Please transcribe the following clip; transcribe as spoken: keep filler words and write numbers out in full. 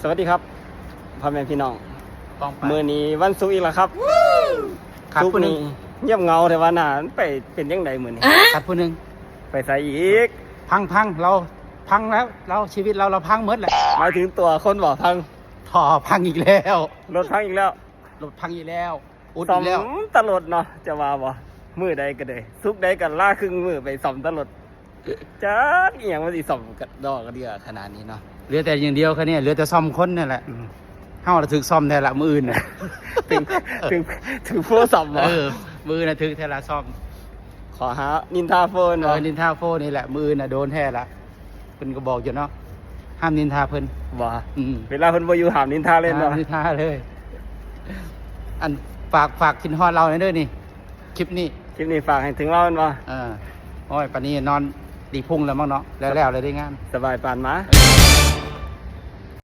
สวัสดีครับ พ่อแม่พี่น้อง ป้องไป มื้อนี้วันศุกร์อีกแล้วครับ ขาด ศุก ผู้ ร์ หนึ่ง นี้เงียบเหงาแต่ว่าหน้ามันไปเป็นยังไงมื้อนี้ ขาดผู้หนึ่ง ไปใส่อีก พังพังเราพังแล้วเราชีวิตเราเราพังหมดแหละ หมายถึงตัวคนบ่พัง ท่อพังอีกแล้ว รถพังอีกแล้ว รถพังอีกแล้ว อุด ซ่อม อีกแล้ว ตลอดเนาะ จะว่าบ่มื้อใดก็ได้ ศุกร์ใดก็ลาครึ่งมื้อไปซ่อมตลอด จักอีหยังมันสิซ่อมกันดอกกระเดือขนาดนี้เนาะ เหลือแต่อย่างเดียวแค่นี้เหลือแต่ซ่อมคนนั่นแหละ อืม เฮาละถือซ่อมแท้ละมื้ออื่นน่ะ ถึงถึงถึงผู้ซ่อมบ่ เออมื้อน่ะถือแท้ละซ่อม ขอหานินทาโฟน เอ บ่ อนินทาโฟนนี่แหละมื้ออื่นน่ะโดนแท้ละเพิ่นก็บอกอยู่เนาะห้ามนินทาเพิ่น บ่ อืม เวลาเพิ่นบ่อยู่ห้ามนินทาเลย ห้า เนาะ มนินทาเลย อันฝากฝากคิดฮอดเราเด้อนี่คลิปนี้ คลิปนี้ฝากให้ถึงเราแม่นบ่ เออโอ้ยปานนี้นอนดีพุ่งแล้วมั้งเนาะแล้วแล้วเลยได้งาน สบายปานหมา